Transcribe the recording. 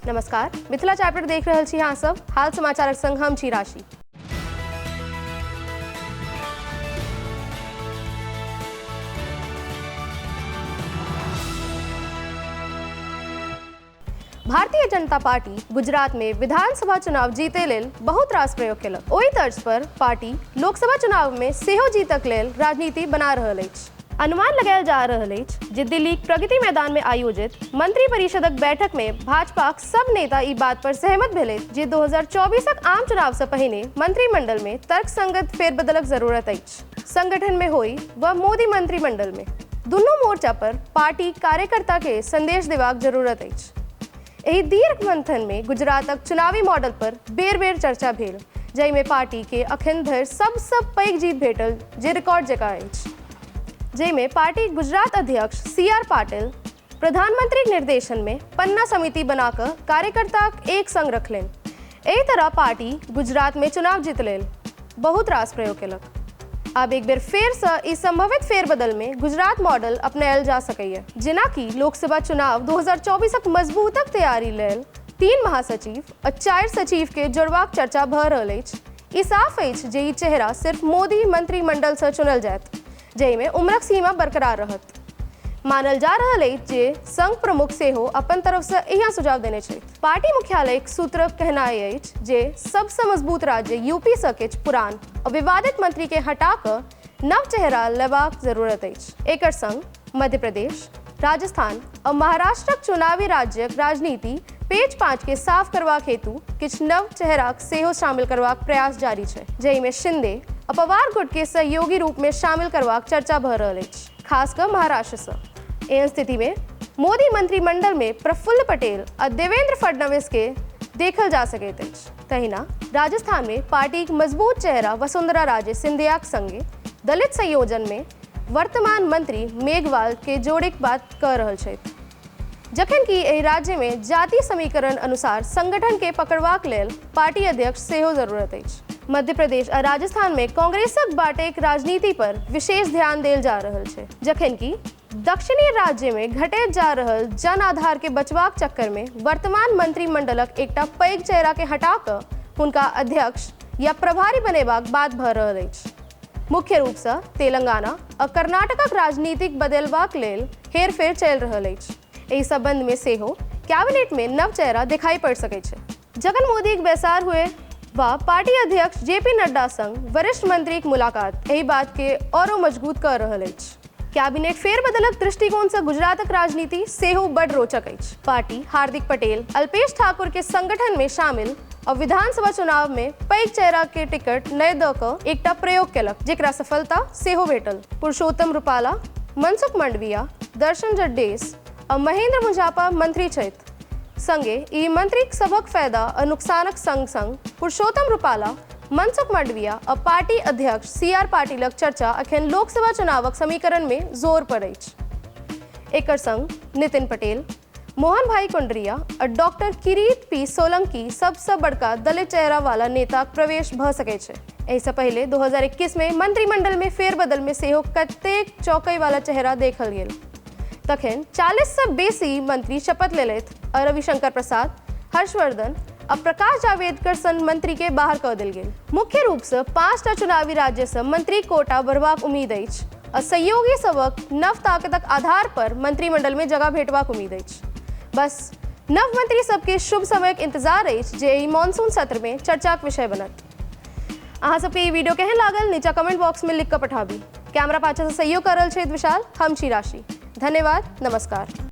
नमस्कार, मिथिला चैप्टर देख रहल छी अहाँ सब। हाल समाचारक संग हम छी राशि। भारतीय जनता पार्टी गुजरात में विधानसभा चुनाव जीते लेल बहुत रास प्रयोग केलक। ओहि तर्ज पर पार्टी लोकसभा चुनाव में सेहो जीतक लेल राजनीति बना रहल अछि। अनुमान लगायल जा रहल अछि जे दिल्लीक प्रगति मैदान में आयोजित मंत्री परिषदक बैठक में भाजपाक सब नेता ई बात पर सहमत भेलथि जे 2024 आम चुनाव से पहिने मंत्रिमंडल में तर्कसंगत फेरबदलक जरूरत अछि। संगठन में होई व मोदी मंत्रिमंडल में दुनू मोर्चा पर पार्टी कार्यकर्ता के संदेश देबाक जरूरत अछि। एहि दीर्घ मंथन में गुजरातक चुनावी मॉडल पर बेर-बेर चर्चा भेल, जाहिमे पार्टी के अखन धरि सबसँ पैघ जीत भेटल जे रिकॉर्ड जकाँ अछि। जाहिमे पार्टी गुजरात अध्यक्ष सी आर पाटिल प्रधानमंत्रीक निर्देशन में पन्ना समिति बना कऽ कार्यकर्ताक एक संग रखलनि। एहि तरह पार्टी गुजरात में चुनाव जीत लेल बहुत रास प्रयोग केलक। आब एक बेर फेरसँ ई संभवित फेरबदल में गुजरात मॉडल अपनायल जा सकैए। जेनाकि लोकसभा चुनाव 2024 मजबूतक तैयारी लेल 3 महासचिव आ 4 सचिव के जोड़बाक चर्चा भऽ रहल अछि। ई साफ अछि जे ई चेहरा सिर्फ मोदी मंत्रिमंडलसँ चुनल जायत, जाहिमे उम्रक सीमा बरकरार रहत। मानल जा रहल अछि जे संघ प्रमुख सेहो अपन तरफसँ इएह सुझाव देने छथि। पार्टी मुख्यालयक सूत्रक कहनाइ अछि जे सबसँ मजबूत राज्य यूपीसँ किछु पुरान आ विवादित मंत्रीकेँ हटा कऽ नव चेहरा लेबाक जरूरत अछि। एकर संग मध्य प्रदेश, राजस्थान आ महाराष्ट्रक चुनावी राज्यक राजनीति पेज 5 के साफ करबाक हेतु किछु नव चेहराक सेहो शामिल करबाक प्रयास जारी छै, जाहिमे शिंदे आ पवार गुट के सहयोगी रूप मे शामिल करबाक चर्चा भऽ रहल अछि, खास कऽ महाराष्ट्र सँ। एहन स्थिति मे मोदी मंत्रिमंडल मे प्रफुल्ल पटेल आ देवेंद्र फडणवीस के देखल जा सकैत अछि। तहिना राजस्थान मे पार्टीक मजबूत चेहरा वसुंधरा राजे सिंधियाक संगे दलित संयोजन मे वर्तमान मंत्री मेघवाल के जोड़ेक बात कऽ रहल छथि। जखन कि एहि राज्य मे जाति समीकरण अनुसार संगठन के पकड़बाक लेल पार्टी अध्यक्ष सेहो जरूरत अछि। मध्य प्रदेश आ राजस्थान मे कांग्रेसक बाटेक राजनीति पर विशेष ध्यान देल जा रहल छै, जखन कि दक्षिणी राज्य मे घटैत जा रहल जन आधार के बचबाक चक्कर मे वर्तमान मंत्रिमंडलक एकटा पैघ चेहरा के हटा कऽ हुनका अध्यक्ष या प्रभारी बनेबाक बात भऽ रहल अछि। मुख्य रूपसँ तेलंगाना आ कर्नाटकक राजनीतिक बदलबाक लेल हेरफेर चलि रहल अछि। एहि संबंधमे सेहो कैबिनेटमे नव चेहरा देखाइ पड़ि सकैत छै। जखन मोदीक बैसार हुए वा पार्टी अध्यक्ष जेपी नड्डा संग वरिष्ठ मंत्रीक मुलाकात एहि बातके औरो मजबूत कऽ रहल अछि। कैबिनेट फेरबदलक दृष्टिकोणसँ गुजरातक राजनीति सेहो बड्ड रोचक अछि। पार्टी हार्दिक पटेल, अल्पेश ठाकुरके संगठनमे शामिल आ विधानसभा चुनाव में पैघ चेहरा के टिकट नहि दऽ कऽ एकटा प्रयोग केलक, जेकरा सफलता सेहो भेटल। पुरुषोत्तम रूपाला, मनसुख मांडविया, दर्शन जड्डेस आ महेंद्र मुंजापा मंत्री छथि। संगे ई मंत्री सभक फायदा आ नुकसानक संग संग पुरुषोत्तम रूपाला, मनसुख मांडविया आ पार्टी अध्यक्ष सी आर पाटिलक चर्चा अखन लोकसभा चुनावक समीकरण में जोर पर अछि। एकर संग नितिन पटेल, मोहन भाई कुंडरिया आ डॉक्टर किरीट पी सोलंकी सबसँ बड़का दलित चेहरा वाला नेताक प्रवेश भऽ सकैत छै। एहिसँ पहिले 2021 मे मंत्रिमंडल मे फेरबदल मे सेहो कतेक चौंकय वाला चेहरा देखल गेल। तखन 40 सँ बेसी मंत्री शपथ लेलथि आ रविशंकर प्रसाद, हर्षवर्धन आ प्रकाश जावड़ेकर सन मंत्री के बाहर कऽ देल गेल। मुख्य रूपसँ 5टा चुनावी राज्यसँ मंत्री कोटा बढ़बाक उम्मीद अछि। आ सहयोगी सभक नव ताकतक आधार पर मंत्रिमंडल में जगह भेटबाक उम्मीद अछि। बस नव मंत्री सबके शुभ समयक इंतजार अछि जे एहि मानसून सत्र में चर्चाक विषय बनत। अहाँ सबके ई वीडियो केहन लागल नीचा कमेंट बॉक्स में लिख कऽ पठाबी। कैमरा पाछा से सहयोग कर रहल छथि विशाल, हम छी राशि। धन्यवाद, नमस्कार।